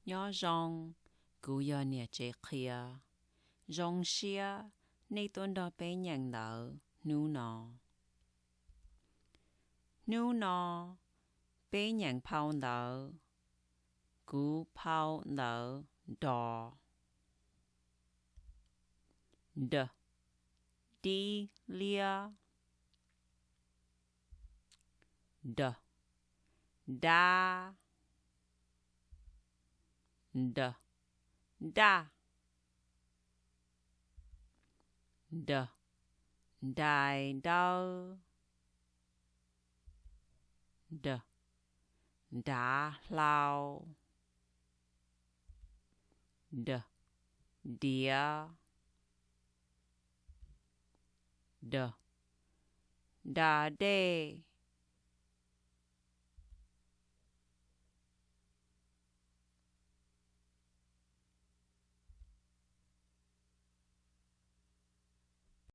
Nyob zoo, kuv yog niam tsev qhia. Zoo siab nej tuaj nrog peb nyeem ntawv hnub no. Hnub no peb nyeem phau ntawv, kuv phau ntawv nrov. Nrag, dib liab. Nrag, dab. Nrag, daj. Nrag, dai dawb. Nrag, dav hlau. Nrag, diav. Nrag, da dej.